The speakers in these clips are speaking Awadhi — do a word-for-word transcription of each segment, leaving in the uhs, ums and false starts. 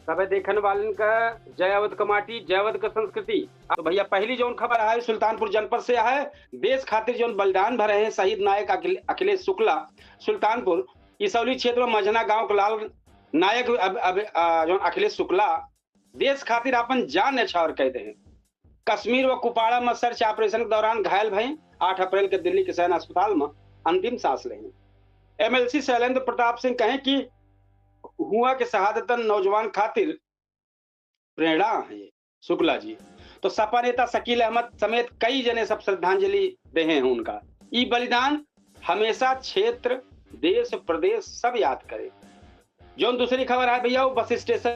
सबै देखन वालन का जय अवध का माटी, जय अवध का संस्कृति। तो भैया, पहली जौन खबर है सुल्तानपुर जनपद से है। देश खातिर जौन बलिदान भरे हैं शहीद नायक अखिल-, अखिलेश शुक्ला, सुल्तानपुर इसौली क्षेत्र में मझना गांव के लाल नायक अब, अब, आ, जौन अखिलेश शुक्ला देश खातिर अपन जान न्यौछावर कइ देहे। कश्मीर व कुपवाड़ा में सर्च ऑपरेशन के दौरान घायल भए, आठ अप्रैल के दिल्ली के सैन्य अस्पताल में अंतिम सांस लेहे। एमएलसी शैलेंद्र प्रताप सिंह कहे कि हुआ के शहादतन नौजवान खातिर प्रेरणा है शुक्ला जी। तो सपा नेता शकील अहमद समेत कई जने सब श्रद्धांजलि देहे हैं उनका। ई बलिदान हमेशा क्षेत्र, देश, प्रदेश सब याद करे। जौन दूसरी खबर है भैया, वो बस स्टेशन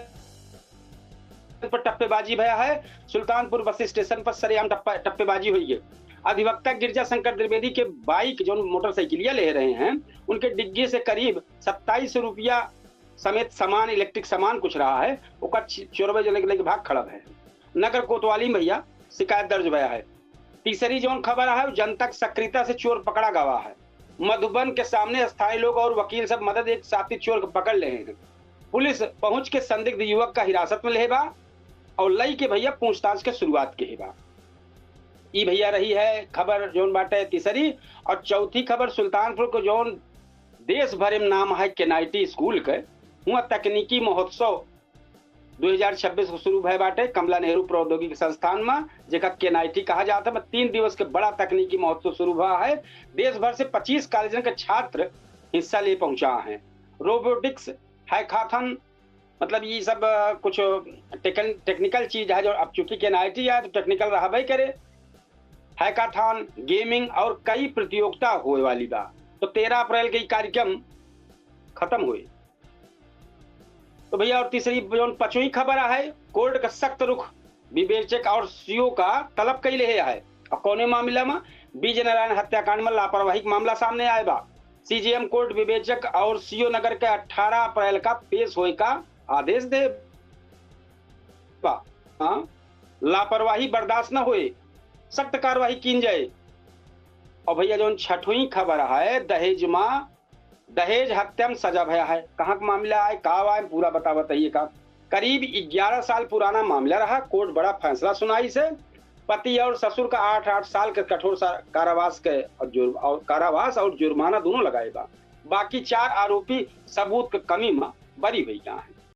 पर टप्पेबाजी भया है। सुल्तानपुर बस स्टेशन पर सरेआम टप्पा-, टप्पेबाजी हुई है। अधिवक्ता गिरजा शंकर द्विवेदी के बाइक, जौन मोटरसाइकिलिया ले रहे हैं, उनके डिग्गी से करीब सत्ताईस रुपया समेत सामान, इलेक्ट्रिक सामान कुछ रहा है, ओकर छि-, चोरवे जने के लेके भाग खड़ा है। नगर कोतवाली में भैया शिकायत दर्ज भया है। तीसरी जौन खबर है, जनता के सक्रियता से चोर पकड़ा गवा है। मधुबन के सामने स्थानीय लोग और वकील सब मदद एक साथी चोर के पकड़ ले हैं। पुलिस पहुंच के संदिग्ध युवक का हिरासत में लेहे बा और लई के भैया पूछताछ के शुरुआत के बा। ई भैया रही है खबर जौन बाटे तीसरी। और चौथी खबर सुल्तानपुर को जौन देश भर में नाम है केनाइटी स्कूल के, हुआ तकनीकी महोत्सव दो हज़ार छब्बीस को शुरू भय बाटे कमला नेहरू प्रौद्योगिकी संस्थान में, जेका केनाइटी कहा जाता है। तीन दिवस के बड़ा तकनीकी महोत्सव शुरू हुआ है। देश भर से पच्चीस कॉलेजन के छात्र हिस्सा ले पहुंचा हैं। रोबोटिक्स, हैकाथन, मतलब ये सब, अ, कुछ टेकन-, टेक्निकल चीज है, जो अब चूंकि केनाइटी है तो टेक्निकल रहबे करे। हैकाथन, गेमिंग और कई प्रतियोगिता होए वाली बा। तो तेरह अप्रैल के ई कार्यक्रम खत्म हुए। तो भैया, और तीसरी जौन पचवीं खबर है, कोर्ट का सख्त रुख विवेचक और सीओ का तलब कइले है। और कौने मामला में? बीज नारायण हत्याकांड में लापरवाही का मामला सामने आए बा। सीजेएम कोर्ट विवेचक और सीओ नगर के अठारह अप्रैल का पेश होए का आदेश दे बा। हाँ, लापरवाही बर्दाश्त न होए, सख्त कार्रवाई कीन जाए। और भैया, जौन छठवीं खबर है, दहेज माँ, दहेज हत्या में सजा भया है। कहाँ का मामला आए, का आए, पूरा बता बताइए का। करीब ग्यारह साल पुराना मामला रहा। कोर्ट बड़ा फैसला सुनाई से पति और ससुर का आठ, आठ साल के कठोर सा-, कारावास के और जुर्म-, और कारावास और जुर्माना दोनों लगाए बा। बाकी चार आरोपी सबूत के कमी में बरी हुई गया है।